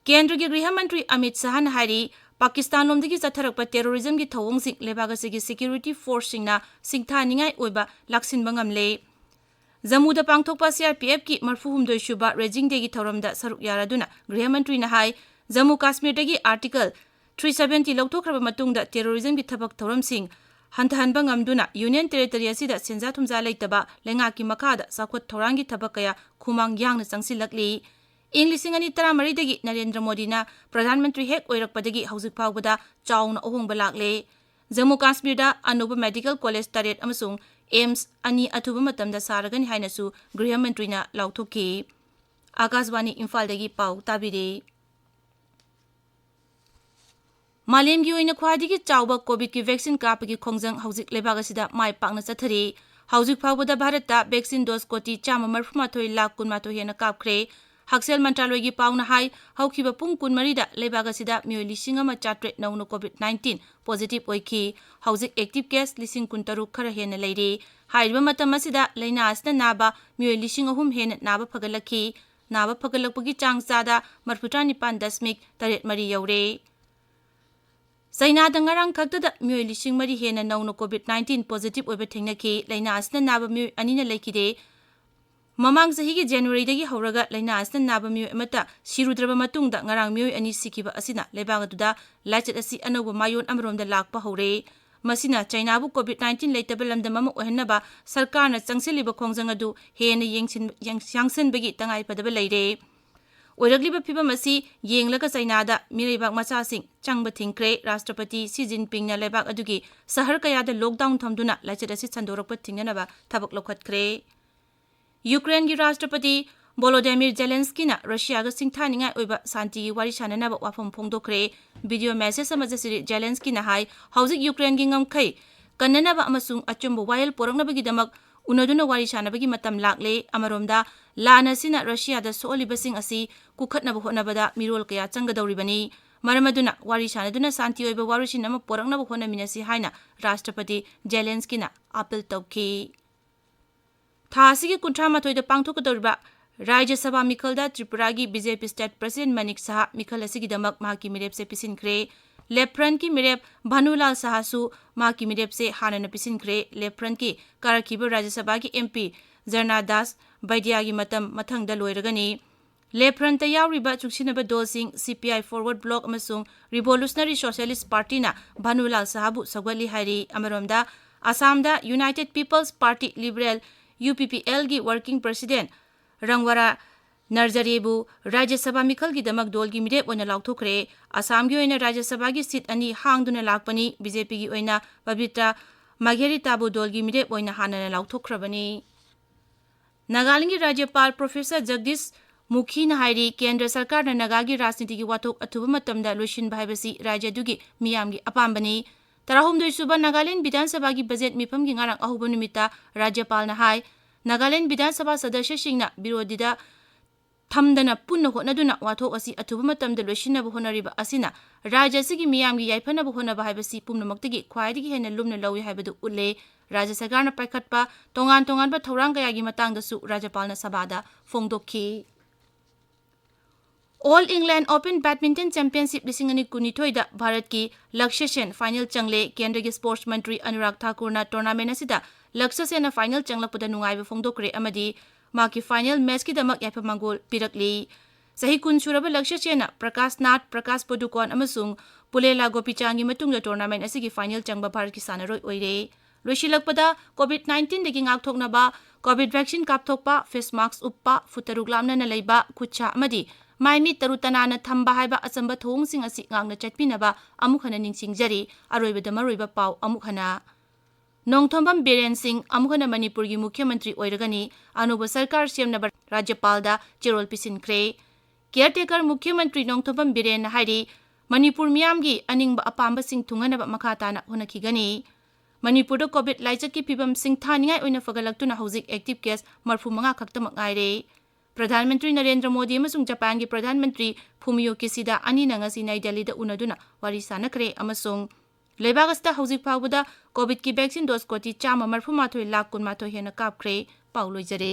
ꯀꯦꯟꯗ꯭ꯔꯒꯤ ꯒ꯭ꯔꯤꯍ ꯃꯟꯇ꯭ꯔꯤ ꯑꯃꯤꯠ ꯁꯍꯥꯅ ꯍꯥꯏꯔꯤ, ꯄꯥꯀꯤꯁꯇꯥꯟꯂꯣꯝꯗꯒꯤ ꯆꯠꯊꯔꯛꯄ terrorismꯒꯤ ꯊꯧꯑꯣꯡꯁꯤꯡ ꯂꯩꯕꯥꯛ ꯑꯁꯤꯒꯤ security forceꯁꯤꯡꯅ ꯁꯤꯡꯊꯥꯅꯤꯡꯉꯥꯏ ꯑꯣꯏꯕ ꯂꯥꯛꯁꯤꯟꯕ ꯉꯝꯂꯦ꯫ ꯖꯝꯃꯨꯗ ꯄꯥꯡꯊꯣꯛꯄ C R P Fꯀꯤ ꯃꯔꯤꯐꯨ ꯍꯨꯝꯗꯣꯏ ꯁꯨꯕ Raising Dayꯒꯤ ꯊꯧꯔꯝꯗ ꯁꯔꯨꯛ ꯌꯥꯔꯗꯨꯅ ꯒ꯭ꯔꯤꯍ ꯃꯟꯇ꯭ꯔꯤꯅ ꯍꯥꯏ, ꯖꯝꯃꯨ ꯀꯥꯁꯃꯤꯔꯗꯒꯤ Article three seventy ꯂꯧꯊꯣꯛꯈ꯭ꯔꯕ ꯃꯇꯨꯡꯗ terrorismꯒꯤ ꯊꯕꯛ ꯊꯧꯔꯝꯁꯤꯡ ꯍꯟꯊꯍꯟꯕ ꯉꯝꯗꯨꯅ Union Territory ꯑꯁꯤꯗ ꯁꯦꯟꯖꯥ ꯊꯨꯝꯖꯥ ꯂꯩꯇꯕ ꯂꯩꯉꯥꯛꯀꯤ ꯃꯈꯥꯗ ꯆꯥꯎꯈꯠ ꯊꯧꯔꯥꯡꯒꯤ ꯊꯕꯛ ꯀꯌꯥ ꯈꯨꯃꯥꯡ ꯌꯥꯡꯅ ꯆꯪꯁꯤꯜꯂꯛꯂꯤ꯫ ꯏꯪ ꯂꯤꯁꯤꯡ ꯑꯅꯤ ꯇꯔꯥꯃꯔꯤꯗꯒꯤ ꯅꯔꯦꯟꯗ꯭ꯔ ꯃꯣꯗꯤꯅ ꯄ꯭ꯔꯙꯥꯟ ꯃꯟꯇ꯭ꯔꯤ ꯍꯦꯛ ꯑꯣꯏꯔꯛꯄꯗꯒꯤ ꯍꯧꯖꯤꯛ ꯐꯥꯎꯕꯗ ꯆꯥꯎꯅ ꯑꯍꯣꯡꯕ ꯂꯥꯛꯂꯦ꯫ ꯖꯝꯃꯨ ꯀꯥꯁꯃꯤꯔꯗ ꯑꯅꯧꯕ medical college ꯇꯔꯦꯠ ꯑꯃꯁꯨꯡ AIIMS ꯑꯅꯤ ꯑꯊꯨꯕ ꯃꯇꯝꯗ ꯁꯥꯔꯒꯅꯤ ꯍꯥꯏꯅꯁꯨ ꯒ꯭ꯔꯤꯍ ꯃꯟꯇ꯭ꯔꯤꯅ ꯂꯥꯎꯊꯣꯛꯈꯤ꯫ ꯑꯥꯀꯥꯁꯕꯥꯅꯤ ꯏꯝꯐꯥꯜꯗꯒꯤ ꯄꯥꯎ ꯇꯥꯕꯤꯔꯤ꯫ ꯃꯥꯂꯦꯝꯒꯤ ꯑꯣꯏꯅ ꯈ꯭ꯋꯥꯏꯗꯒꯤ ꯆꯥꯎꯕ COVIDꯀꯤ vaccine ꯀꯥꯞꯄꯒꯤ ꯈꯣꯡꯖꯪ ꯍꯧꯖꯤꯛ ꯂꯩꯕꯥꯛ ꯑꯁꯤꯗ ꯃꯥꯏ ꯄꯥꯛꯅ ꯆꯠꯊꯔꯤ꯫ ꯍꯧꯖꯤꯛ ꯐꯥꯎꯕꯗ ꯚꯥꯔꯠꯇ vaccine dose ꯀꯣꯇꯤ ꯆꯥꯝꯃ ꯃꯔꯤꯐꯨ ꯃꯥꯊꯣꯏ ꯂꯥꯈ ꯀꯨꯟꯃꯥꯊꯣꯏ ꯍꯦꯟꯅ ꯀꯥꯞꯈ꯭ꯔꯦ꯫ ꯍꯛꯁꯦꯜ ꯃꯟꯇ꯭ꯔꯥꯂꯣꯏꯒꯤ ꯄꯥꯎꯅ ꯍꯥꯏ, ꯍꯧꯈꯤꯕ ꯄꯨꯡ ꯀꯨꯟꯃꯔꯤꯗ ꯂꯩꯕꯥꯛ ꯑꯁꯤꯗ ꯃꯤꯑꯣꯏ ꯂꯤꯁꯤꯡ ꯑꯃ ꯆꯥꯇ꯭ꯔꯦꯠ ꯅꯧꯅ COVID nineteen positive ꯑꯣꯏꯈꯤ꯫ ꯍꯧꯖꯤꯛ active case ꯂꯤꯁꯤꯡ ꯀꯨꯟꯇꯔꯨꯛ ꯈꯔ ꯍꯦꯟꯅ ꯂꯩꯔꯤ꯫ ꯍꯥꯏꯔꯤꯕ ꯃꯇꯝ ꯑꯁꯤꯗ ꯂꯥꯏꯅꯥ ꯑꯁꯤꯅ ꯅꯥꯕ ꯃꯤꯑꯣꯏ ꯂꯤꯁꯤꯡ ꯑꯍꯨꯝ ꯍꯦꯟꯅ ꯅꯥꯕ ꯐꯒꯠꯂꯛꯈꯤ꯫ ꯅꯥꯕ ꯐꯒꯠꯂꯛꯄꯒꯤ ꯆꯥꯡ ꯆꯥꯗ ꯃꯔꯤꯐꯨꯇꯔꯥ ꯅꯤꯄꯥꯟ ꯗꯁꯃꯤꯛ ꯇꯔꯦꯠ ꯃꯔꯤ ꯌꯧꯔꯦ꯫ ꯆꯩꯅꯥꯗ ꯉꯔꯥꯡ ꯈꯛꯇꯗ ꯃꯤꯑꯣꯏ ꯂꯤꯁꯤꯡ ꯃꯔꯤ ꯍꯦꯟꯅ ꯅꯧꯅ COVID nineteen positive ꯑꯣꯏꯕ ꯊꯦꯡꯅꯈꯤ꯫ ꯂꯥꯏꯅꯥ ꯑꯁꯤꯅ ꯅꯥꯕ ꯃꯤꯑꯣꯏ ꯑꯅꯤꯅ ꯂꯩꯈꯤꯗꯦ꯫ ꯃꯃꯥꯡ ꯆꯍꯤꯒꯤ ꯖꯅꯋꯥꯔꯤꯗꯒꯤ ꯍꯧꯔꯒ ꯂꯥꯏꯅꯥ ꯑꯁꯤꯅ ꯅꯥꯕ ꯃꯤꯑꯣꯏ ꯑꯃꯠꯇ ꯁꯤꯔꯨꯗ꯭ꯔꯕ ꯃꯇꯨꯡꯗ ꯉꯔꯥꯡ ꯃꯤꯑꯣꯏ ꯑꯅꯤ ꯁꯤꯈꯤꯕ ꯑꯁꯤꯅ ꯂꯩꯕꯥꯛ ꯑꯗꯨꯗ ꯂꯥꯏꯆꯠ ꯑꯁꯤ ꯑꯅꯧꯕ ꯃꯥꯏꯑꯣꯟ ꯑꯃꯔꯣꯝꯗ ꯂꯥꯛꯄ ꯍꯧꯔꯦ꯫ ꯃꯁꯤꯅ ꯆꯩꯅꯥꯕꯨ COVID nineteen ꯂꯩꯇꯕ ꯂꯝꯗꯝ ꯑꯃ ꯑꯣꯏꯍꯟꯅꯕ ꯁꯔꯀꯥꯔꯅ ꯆꯪꯁꯤꯜꯂꯤꯕ ꯈꯣꯡꯖꯪ ꯑꯗꯨ ꯍꯦꯟꯅ ꯌꯦꯡꯁꯤꯟ-, ꯌꯦꯡ-, ꯌꯥꯡꯁꯤꯟꯕꯒꯤ ꯇꯉꯥꯏꯐꯗꯕ ꯂꯩꯔꯦ꯫ ꯑꯣꯏꯔꯛꯂꯤꯕ ꯐꯤꯚꯝ ꯑꯁꯤ ꯌꯦꯡꯂꯒ ꯆꯩꯅꯥꯗ ꯃꯤꯔꯩꯕꯥꯛ ꯃꯆꯥꯁꯤꯡ ꯆꯪꯕ ꯊꯤꯡꯈ꯭ꯔꯦ꯫ ꯔꯥꯁꯇ꯭ꯔꯄꯇꯤ ꯁꯤ ꯖꯤꯟꯄꯤꯡꯅ ꯂꯩꯕꯥꯛ ꯑꯗꯨꯒꯤ ꯁꯍꯔ ꯀꯌꯥꯗ lockdown ꯊꯝꯗꯨꯅ ꯂꯥꯏꯆꯠ ꯑꯁꯤ ꯁꯟꯗꯣꯔꯛꯄ ꯊꯤꯡꯅꯅꯕ ꯊꯕꯛ ꯂꯧꯈꯠꯈ꯭ꯔꯦ꯫ ꯌꯨꯀ꯭ꯔꯦꯟꯒꯤ ꯔꯥꯁꯇ꯭ꯔꯄꯇꯤ ꯚꯣꯂꯣꯗꯤꯃꯤꯔ ꯖꯦꯂꯦꯟꯁꯀꯤꯅ ꯔꯁꯤꯌꯥꯒ ꯁꯤꯡꯊꯥꯅꯤꯡꯉꯥꯏ ꯑꯣꯏꯕ ꯁꯥꯟꯇꯤꯒꯤ ꯋꯥꯔꯤ ꯁꯥꯅꯅꯕ ꯋꯥꯐꯝ ꯐꯣꯡꯗꯣꯛꯈ꯭ꯔꯦ꯫ Video message ꯑꯃꯗ ꯁ꯭ꯔꯤ ꯖꯦꯂꯦꯟꯁꯀꯤꯅ ꯍꯥꯏ, ꯍꯧꯖꯤꯛ ꯌꯨꯀ꯭ꯔꯦꯟꯒꯤ ꯉꯝꯈꯩ ꯀꯟꯅꯅꯕ ꯑꯃꯁꯨꯡ ꯑꯆꯨꯝꯕ ꯋꯥꯌꯦꯜ ꯄꯨꯔꯛꯅꯕꯒꯤꯗꯃꯛ ꯎꯅꯗꯨꯅ ꯋꯥꯔꯤ ꯁꯥꯅꯕꯒꯤ ꯃꯇꯝ ꯂꯥꯛꯂꯦ꯫ ꯑꯃꯔꯣꯝꯗ, ꯂꯥꯟ ꯑꯁꯤꯅ ꯔꯁꯤꯌꯥꯗ ꯁꯣꯛꯍꯜꯂꯤꯕꯁꯤꯡ ꯑꯁꯤ ꯀꯨꯈꯠꯅꯕ ꯍꯣꯠꯅꯕꯗ ꯃꯤꯔꯣꯜ ꯀꯌꯥ ꯆꯪꯒꯗꯧꯔꯤꯕꯅꯤ꯫ ꯃꯔꯝ ꯑꯗꯨꯅ, ꯋꯥꯔꯤ ꯁꯥꯅꯗꯨꯅ ꯁꯥꯟꯇꯤ ꯑꯣꯏꯕ ꯋꯥꯔꯣꯏꯁꯤꯟ ꯑꯃ ꯄꯣꯔꯛꯅꯕ ꯍꯣꯠꯅꯃꯤꯟꯅꯁꯤ ꯍꯥꯏꯅ ꯔꯥꯁꯇ꯭ꯔꯄꯇꯤ ꯖꯦꯂꯦꯟꯁꯀꯤꯅ ꯑꯥꯄꯤꯜ ꯇꯧꯈꯤ꯫ ꯊꯥ ꯑꯁꯤꯒꯤ ꯀꯨꯟꯊ꯭ꯔꯥ ꯃꯥꯊꯣꯏꯗ ꯄꯥꯡꯊꯣꯛꯀꯗꯧꯔꯤꯕ ꯔꯥꯖ꯭ꯌ ꯁꯚꯥ ꯃꯤꯈꯜꯗ ꯇ꯭ꯔꯤꯄꯨꯔꯥꯒꯤ ꯕꯤ ꯖꯦ ꯄꯤ state president ꯃꯅꯤꯛ ꯁꯍꯥ ꯃꯤꯈꯜ ꯑꯁꯤꯒꯤꯗꯃꯛ ꯃꯍꯥꯛꯀꯤ ꯃꯤꯔꯦꯞꯁꯦ ꯄꯤꯁꯤꯟꯈ꯭ꯔꯦ꯫ ꯂꯦꯐ ꯐ꯭ꯔꯟꯠꯀꯤ ꯃꯤꯔꯦꯞ ꯚꯥꯅꯨꯂꯥꯜ ꯁꯍꯥꯁꯨ ꯃꯍꯥꯛꯀꯤ ꯃꯤꯔꯦꯞꯁꯦ ꯍꯥꯟꯅꯅ ꯄꯤꯁꯤꯟꯈ꯭ꯔꯦ꯫ ꯂꯦꯐ ꯐ꯭ꯔꯟꯠꯀꯤ ꯀꯥꯔꯛꯈꯤꯕ ꯔꯥꯖ꯭ꯌ ꯁꯚꯥꯒꯤ ꯑꯦꯝ ꯄꯤ ꯖꯔꯅꯥ ꯗꯥꯁ ꯕꯩꯗ꯭ꯌꯥꯒꯤ ꯃꯇꯝ ꯃꯊꯪꯗ ꯂꯣꯏꯔꯒꯅꯤ꯫ ꯂꯦꯐ ꯐ꯭ꯔꯟꯠꯇ ꯌꯥꯎꯔꯤꯕ ꯆꯨꯡꯁꯤꯟꯅꯕ ꯗꯜꯁꯤꯡ ꯁꯤ ꯄꯤ ꯑꯥꯏ Forward Bloc ꯑꯃꯁꯨꯡ Revolutionary Socialist Partyꯅ ꯚꯥꯅꯨꯂꯥꯜ ꯁꯍꯥꯕꯨ ꯁꯧꯒꯠꯂꯤ ꯍꯥꯏꯔꯤ꯫ ꯑꯃꯔꯣꯝꯗ, ꯑꯁꯥꯝꯗ United People's Party Liberal, U P P ꯑꯦꯜꯒꯤ working president ꯔꯪꯋꯥꯔꯥ ꯅꯔꯖꯔꯤꯕꯨ ꯔꯥꯖ꯭ꯌ ꯁꯚꯥ ꯃꯤꯈꯜꯒꯤꯗꯃꯛ ꯗꯜꯒꯤ ꯃꯤꯔꯦꯞ ꯑꯣꯏꯅ ꯂꯥꯎꯊꯣꯛꯈ꯭ꯔꯦ꯫ ꯑꯁꯥꯝꯒꯤ ꯑꯣꯏꯅ ꯔꯥꯖ꯭ꯌ ꯁꯚꯥꯒꯤ seat ꯑꯅꯤ ꯍꯥꯡꯗꯨꯅ ꯂꯥꯛꯄꯅꯤ꯫ ꯕꯤ ꯖꯦ ꯄꯤꯒꯤ ꯑꯣꯏꯅ ꯄꯕꯤꯇ꯭ꯔ ꯃꯥꯒꯦꯔꯤꯇꯥꯕꯨ ꯗꯜꯒꯤ ꯃꯤꯔꯦꯞ ꯑꯣꯏꯅ ꯍꯥꯟꯅꯅ ꯂꯥꯎꯊꯣꯛꯈ꯭ꯔꯕꯅꯤ꯫ ꯅꯥꯒꯥꯂꯦꯟꯗꯒꯤ ꯔꯥꯖ꯭ꯌꯄꯥꯜ ꯄ꯭ꯔꯣꯐꯦꯁꯔ ꯖꯒꯗꯤꯁ ꯃꯨꯈꯤꯅ ꯍꯥꯏꯔꯤ, ꯀꯦꯟꯗ꯭ꯔ ꯁꯔꯀꯥꯔꯅ ꯅꯥꯒꯥꯒꯤ ꯔꯥꯖꯅꯤꯇꯤꯒꯤ ꯋꯥꯊꯣꯛ ꯑꯊꯨꯕ ꯃꯇꯝꯗ ꯂꯣꯏꯁꯤꯟꯕ ꯍꯥꯏꯕꯁꯤ ꯔꯥꯖ꯭ꯌ ꯑꯗꯨꯒꯤ ꯃꯤꯌꯥꯝꯒꯤ ꯑꯄꯥꯝꯕꯅꯤ꯫ ꯇꯔꯥꯍꯨꯝꯗꯣꯏ ꯁꯨꯕ ꯅꯥꯒꯥꯂꯦꯟꯗ ꯕꯤꯙꯥꯟ ꯁꯚꯥꯒꯤ ꯕꯖꯦꯠ ꯃꯤꯐꯝꯒꯤ ꯉꯔꯥꯡ ꯑꯍꯧꯕ ꯅꯨꯃꯤꯠꯇ ꯔꯥꯖ꯭ꯌꯄꯥꯜꯅ ꯍꯥꯏ, ꯅꯥꯒꯥꯂꯦꯟꯗ ꯕꯤꯙꯥꯟ ꯁꯚꯥ ꯁꯗꯁ꯭ꯌꯁꯤꯡꯅ ꯕꯤꯔꯣꯙꯤꯗ ꯊꯝꯗꯅ ꯄꯨꯟꯅ ꯍꯣꯠꯅꯗꯨꯅ ꯋꯥꯊꯣꯛ ꯑꯁꯤ ꯑꯊꯨꯕ ꯃꯇꯝꯗ ꯂꯣꯏꯁꯤꯟꯅꯕ ꯍꯣꯠꯅꯔꯤꯕ ꯑꯁꯤꯅ ꯔꯥꯖ꯭ꯌ ꯑꯁꯤꯒꯤ ꯃꯤꯌꯥꯝꯒꯤ ꯌꯥꯏꯐꯅꯕ ꯍꯣꯠꯅꯕ ꯍꯥꯏꯕꯁꯤ ꯄꯨꯝꯅꯃꯛꯇꯒꯤ ꯈ꯭ꯋꯥꯏꯗꯒꯤ ꯍꯦꯟꯅ ꯂꯨꯝꯅ ꯂꯧꯏ ꯍꯥꯏꯕꯗꯨ ꯎꯠꯂꯦ꯫ ꯔꯥꯖ꯭ꯌ ꯁꯔꯀꯥꯔꯅ ꯄꯥꯏꯈꯠꯄ ꯇꯣꯉꯥꯟ ꯇꯣꯉꯥꯟꯕ ꯊꯧꯔꯥꯡ ꯀꯌꯥꯒꯤ ꯃꯇꯥꯡꯗꯁꯨ ꯔꯥꯖ꯭ꯌꯄꯥꯜꯅ ꯁꯚꯥꯗ ꯐꯣꯡꯗꯣꯛꯈꯤ꯫ All England Open Badminton Championship ꯂꯤꯁꯤꯡ ꯑꯅꯤ ꯀꯨꯟꯅꯤꯊꯣꯏꯗ ꯚꯥꯔꯠꯀꯤ ꯂꯛꯁ꯭ꯌ ꯁꯦꯟ final ꯆꯪꯂꯦ꯫ ꯀꯦꯟꯗ꯭ꯔꯒꯤ sports ꯃꯟꯇ꯭ꯔꯤ ꯑꯅꯨꯔꯥꯒ ꯊꯥꯀꯨꯔꯅ tournament ꯑꯁꯤꯗ ꯂꯛꯁ꯭ꯌ ꯁꯦꯟꯅ final ꯆꯪꯂꯛꯄꯗ ꯅꯨꯡꯉꯥꯏꯕ ꯐꯣꯡꯗꯣꯛꯈ꯭ꯔꯦ ꯑꯃꯗꯤ ꯃꯍꯥꯛꯀꯤ final matchꯀꯤꯗꯃꯛ ꯌꯥꯏꯐ ꯃꯪꯒꯣꯜ ꯄꯤꯔꯛꯂꯤ꯫ ꯆꯍꯤ ꯀꯨꯟ ꯁꯨꯔꯕ ꯂꯛꯁ꯭ꯌ ꯁꯦꯟꯅ ꯄ꯭ꯔꯀꯥꯁ ꯅꯥꯊ, ꯄ꯭ꯔꯀꯥꯁ ꯄꯗꯨꯀꯣꯟ ꯑꯃꯁꯨꯡ ꯄꯨꯂꯦꯂꯥ ꯒꯣꯄꯤꯆꯥꯟꯒꯤ ꯃꯇꯨꯡꯗ tournament ꯑꯁꯤꯒꯤ final ꯆꯪꯕ ꯚꯥꯔꯠꯀꯤ ꯁꯥꯟꯅꯔꯣꯏ ꯑꯣꯏꯔꯦ꯫ ꯂꯣꯏꯁꯤꯜꯂꯛꯄꯗ, COVID nineteenꯗꯒꯤ ꯉꯥꯛꯊꯣꯛꯅꯕ COVID vaccine ꯀꯥꯞꯊꯣꯛꯄ, face mask ꯎꯞꯄ, ꯐꯨꯠ ꯇꯔꯨꯛ ꯂꯥꯞꯅꯅ ꯂꯩꯕ, ꯈꯨꯠꯁꯥ ꯑꯃꯗꯤ ꯃꯥꯏ ꯃꯤꯠ ꯇꯔꯨ ꯇꯅꯥꯟꯅ ꯊꯝꯕ ꯍꯥꯏꯕ ꯑꯆꯝꯕ ꯊꯧꯑꯣꯡꯁꯤꯡ ꯑꯁꯤ ꯉꯥꯛꯅ ꯆꯠꯄꯤꯅꯕ ꯑꯃꯨꯛ ꯍꯟꯅ ꯅꯤꯡꯁꯤꯡꯖꯔꯤ꯫ ꯑꯔꯣꯏꯕꯗ ꯃꯔꯨꯑꯣꯏꯕ ꯄꯥꯎ ꯑꯃꯨꯛ ꯍꯟꯅ꯫ ꯅꯣꯡꯊꯣꯝꯕꯝ ꯕꯤꯔꯦꯟ ꯁꯤꯡ ꯑꯃꯨꯛ ꯍꯟꯅ ꯃꯅꯤꯄꯨꯔꯒꯤ ꯃꯨꯈ꯭ꯌ ꯃꯟꯇ꯭ꯔꯤ ꯑꯣꯏꯔꯒꯅꯤ꯫ ꯑꯅꯧꯕ ꯁꯔꯀꯥꯔ ꯁꯦꯝꯅꯕ ꯔꯥꯖ꯭ꯌꯄꯥꯜꯗ ꯆꯦꯔꯣꯜ ꯄꯤꯁꯤꯟꯈ꯭ꯔꯦ꯫ Caretaker ꯃꯨꯈ꯭ꯌ ꯃꯟꯇ꯭ꯔꯤ ꯅꯣꯡꯊꯣꯝꯕꯝ ꯕꯤꯔꯦꯟꯅ ꯍꯥꯏꯔꯤ, ꯃꯅꯤꯄꯨꯔ ꯃꯤꯌꯥꯝꯒꯤ ꯑꯅꯤꯡꯕ ꯑꯄꯥꯝꯕꯁꯤꯡ ꯊꯨꯡꯍꯟꯅꯕ ꯃꯈꯥ ꯇꯥꯅ ꯍꯣꯠꯅꯈꯤꯒꯅꯤ꯫ ꯃꯅꯤꯄꯨꯔꯗ ꯀꯣꯚꯤꯗ ꯂꯥꯏꯆꯠꯀꯤ ꯐꯤꯕꯝ ꯁꯤꯡꯊꯥꯅꯤꯡꯉꯥꯏ ꯑꯣꯏꯅ ꯐꯒꯠꯂꯛꯇꯨꯅ ꯍꯧꯖꯤꯛ ꯑꯦꯛꯇꯤꯚ ꯀꯦꯁ ꯃꯔꯐꯨ ꯃꯉꯥ ꯈꯛꯇꯃꯛ ꯉꯥꯏꯔꯦ꯫ ꯄ꯭ꯔꯙꯥꯟ ꯃꯟꯇ꯭ꯔꯤ ꯅꯔꯦꯟꯗ꯭ꯔ ꯃꯣꯗꯤ ꯑꯃꯁꯨꯡ ꯖꯄꯥꯟꯒꯤ ꯄ꯭ꯔꯙꯥꯟ ꯃꯟꯇ꯭ꯔꯤ ꯐꯨꯃꯤꯌꯣ ꯀꯤꯁꯤꯗꯥ ꯑꯅꯤꯅ ꯉꯁꯤ ꯅꯩ ꯗꯦꯜꯂꯤꯗ ꯎꯅꯗꯨꯅ ꯋꯥꯔꯤ ꯁꯥꯅꯈ꯭ꯔꯦ ꯑꯃꯁꯨꯡ ꯂꯩꯕꯥꯛ ꯑꯁꯤꯗ ꯍꯧꯖꯤꯛ ꯐꯥꯎꯕꯗ ꯀꯣꯚꯤꯗꯀꯤ ꯚꯦꯛꯁꯤꯟ ꯗꯣꯁ ꯀꯣꯇꯤ ꯆꯥꯝꯃ ꯃꯔꯐꯨ ꯃꯥꯊꯣꯏ ꯂꯥꯈ ꯀꯨꯟꯃꯥꯊꯣꯏ ꯍꯦꯟꯅ ꯀꯥꯞꯈ꯭ꯔꯦ꯫ ꯄꯥꯎ ꯂꯣꯏꯖꯔꯦ꯫